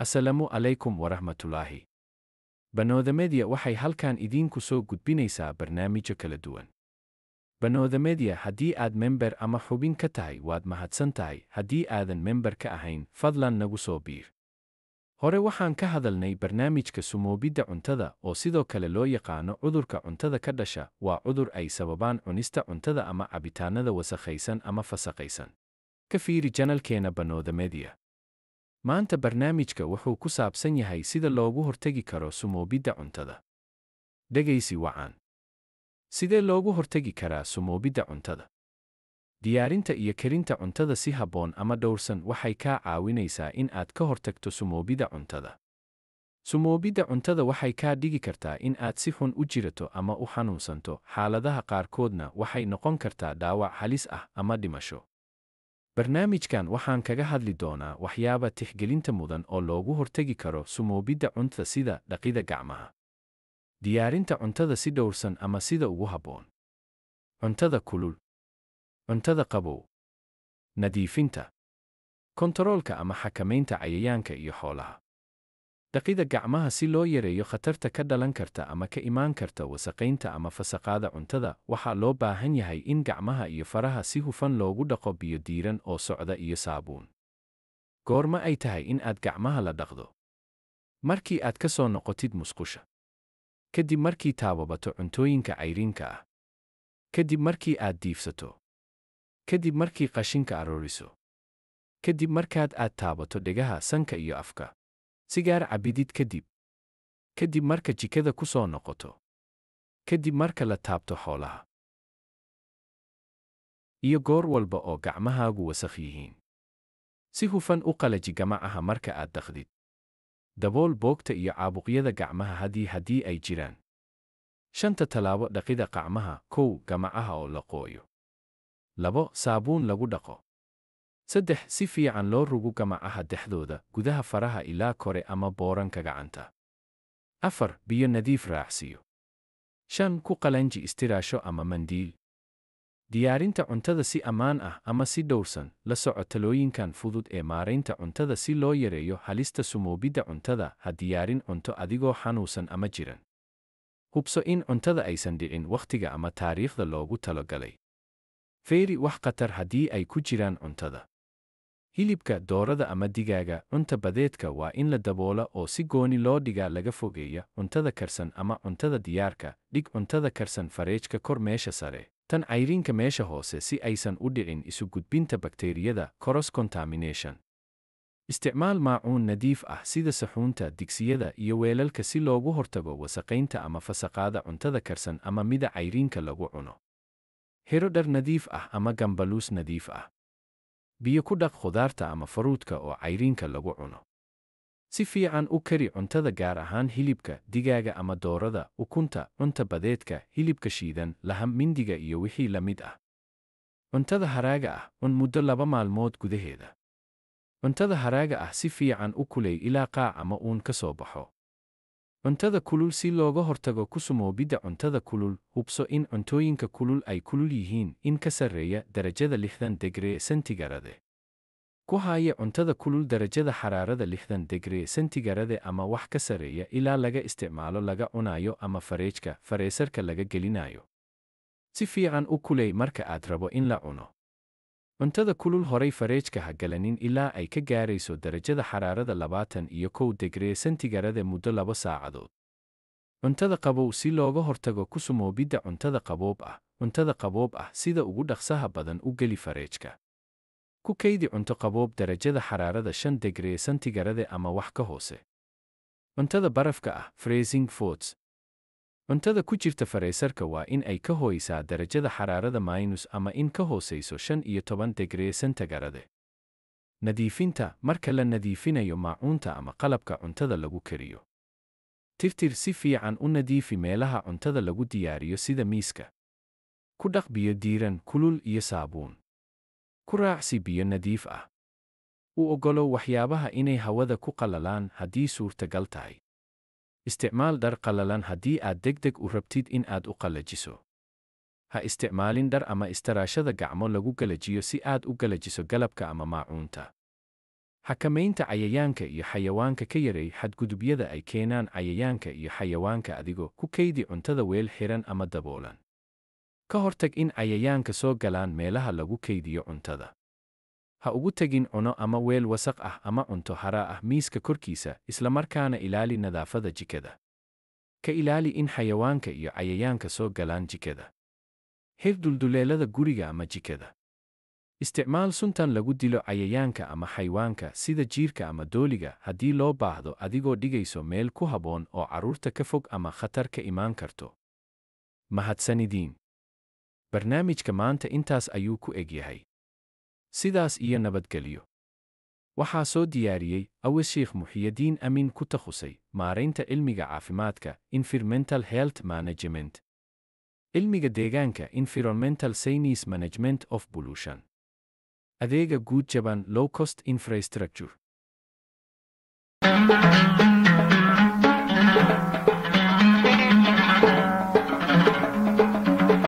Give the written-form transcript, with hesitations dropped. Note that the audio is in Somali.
Asalamu calaykum waraxmatullaahi. Banooda Media waxay halkan idiinku soo gudbinaysaa barnaamijyo kala duwan. Banooda Media haddii aad member ama xubin ka tahay waad mahadsan tahay, haddii aadan member ka ahayn fadlan nagu soo biir. Hore waxaan ka hadalnay barnaamijka sumoobidda cuntada oo sidoo kale loo yaqaano cudurka cuntada ka dhasha, waa cudur ay sababaan cunista cuntada ama cabitaanada wasakhaysan ama fasaqaysan. Ka fiiri janalkeena Banooda Media. Maanta barnaamijka wuxuu ku saabsan yahay sida loogu hortagi karo sumoobidda cuntada. Dhegaysi wacan. Sidee loogu hortagi karaa sumoobidda cuntada? Diyaarinta iyo karinta cuntada si habboon ama dhowrsan waxay kaa caawinaysaa in aad ka hortagto sumoobida cuntada. Sumoobidda cuntada waxay kaa dhigi kartaa in aad si xun u jirato ama u xanuunsanto, xaaladaha qaarkoodna waxay noqon kartaa dhaawac halis ah ama dhimasho. Barnaamijkan waxaan kaga hadli doonaa waxyaaba tixgelinta mudan oo loogu hortagi karo sumoobidda cuntada sida dhaqida gacmaha, diyaarinta cuntada si dhowrsan ama sida ugu habboon, cuntada kulul, cuntada qabow, nadiifinta, kontaroolka ama xakamaynta cayayaanka iyo xoolaha. Dhaqida gacmaha si loo yareeyo khatarta ka dhalan karta ama ka imaan karta wasaqaynta ama fasaqaada cuntada, waxaa loo baahan yahay in gacmaha iyo faraha si hufan loogu dhaqo biyo diiran oo socda iyo saabuun. Goorma ay tahay in aad gacmaha la dhaqdo? Markii aad ka soo noqotid musqusha. Kadib markii taababato cuntooyinka cayriinka ah. Kadib markii aad diifsato. Kadib markii qashinka arooriso. Kadib markaad aad taabato dhegaha, sanka iyo afka. Sigaar cabidid kadib. Kadib marka jikada ku soo noqoto. Kadib marka la taabto xoolaha. Iyo goor walba oo gacmahaagu wasakh yihiin. Si hufan u qalaji gamacaha marka aad dhaqdid. Dabool boogta iyo caabuqyada gacmaha haddii ay jiraan. Shanta tallaabo dhaqida gacmaha: 1, gamacaha oo la qooyo. 2, saabuun lagu dhaqo. 3, si fiican loo rugo gamacaha dhexdooda, gudaha faraha ilaa kore ama booranka gacanta. 4, biyo nadiif raacsiyo. 5, ku qalanji istiraasho ama mandiil. Diyaarinta cuntada si ammaan ah ama si dhowrsan, la soco talooyinkan fudud ee maaraynta cuntada si loo yareeyo halista sumoobidda cuntada. Ha diyaarin cunto adigoo xanuunsan ama jiran. Hubso in cuntada aysan dhicin wakhtiga ama taariikhda loogu talogalay. Feeri wax khatar haddii ay ku jiraan cuntada. Hilibka doorada ama digaaga, cunta badeedka waa in la daboola oo si gooni loo dhigaa, laga fogeeya cuntada karsan ama cuntada diyaarka. Dhig cuntada karsan fareejka kor meesha sare, tan cayriinka meesha hoose si aysan u dhicin isu gudbinta bakteeriyada, cross contamination. Isticmaal maacuun nadiif ah sida saxuunta, digsiyada iyo weelalka si loogu hortago wasaqaynta ama fasaqaada cuntada karsan ama mida cayriinka lagu cuno. Hero dhar nadiif ah ama gambaluus nadiif ah. Biyo ku dhaq khudaarta ama faruudka oo cayriinka lagu cuno. Si fiican u kari cuntada, gaar ahaan hilibka, digaaga ama doorada, ukunta, cunta badeedka, hilibka shiidan, laham mindiga iyo wixii la mid ah. Cuntada haraaga ah, cun muddo 2 maalmood gudaheeda. Cuntada haraaga ah si fiican u kuley ilaa qaac ama uun ka soo baxo. Cuntada kulul si looga hortago ku sumoobidda cuntada kulul, hubso in cuntooyinka kulul ay kulul yihiin in ka sarreeya darajada 60 degree sentigarade. Ku haaye cuntada kulul darajada xaraarada 60 degree sentigarade ama wax ka sarreeya ilaa laga isticmaalo, laga cunayo ama fareejka fareesarka laga gelinayo. Si fiican u kuley marka aad rabo in la cuno. Cuntada kulul horay fareejka ha galanin ilaa ay ka gaarayso darajada xaraarada 21 degree sentigarade muddo 2 saacadood. Cuntada qabow si looga hortago ku sumoobidda cuntada qaboob ah, cuntada qaboob ah sida ugu dhaqsaha badan u geli fareejka. Ku kaydi cunto qaboob darajada xaraarada 5 degree sentigarade ama wax ka hoose. Cuntada barafka ah, freezing foods. Cuntada ku jirta fareesarka waa in ay ka hooysaa darajada xaraarada minus ama in ka hoosayso 15 degree sentigarade. Nadiifinta, marka la nadiifinayo maacuunta ama qalabka cuntada lagu kariyo. Tirtir si fiican u nadiifi meelaha cuntada lagu diyaariyo sida miiska. Ku dhaq biyo diiran, kulul iyo saabuun. Ku raacsi biyo nadiif ah. U oggolow waxyaabaha inay hawada ku qallalaan haddii suurtagal tahay. Isticmaal dhar qallalan haddii aad degdeg u rabtid in aad u qallajiso. Ha isticmaalin dhar ama istaraashada gacmo lagu galajiyo si aad u galajiso galabka ama maacuunta. Xakamaynta cayayaanka iyo xayawaanka. Ka yareey xadgudubyada ay keenaan cayayaanka iyo xayawaanka adigo ku kaydi cuntada weel xiran ama daboolan. Ka hortag in cayayaanka soo galaan meelaha lagu kaydiyo cuntada. Ha ugu tagin cuno ama weel wasaq ah ama cunto haraa ah miiska korkiisa, isla markaana ilaali nadaafada jikada. Ka ilaali in xayawaanka iyo cayayaanka soo galaan jikada. Xir dulduleelada guriga ama jikada. Isticmaal suntan lagu dilo cayayaanka ama xaywaanka sida jiirka ama dooliga haddii loo baahdo adigoo dhigayso meel ku haboon oo caruurta ka fog ama khatar ka imaan karto. Mahadsanidiin. Barnaamijka maanta intaas ayuu ku eg yahay. Sidaas iyo nabadgelyo. Waxaa soo diyaariyey Awes Sheikh Muxiyadiin Amin, ku takhusay maaraynta cilmiga caafimaadka, Environmental Health Management, cilmiga deegaanka, Environmental Science, Management of Pollution, adeega guud jaban, low cost infrastructure.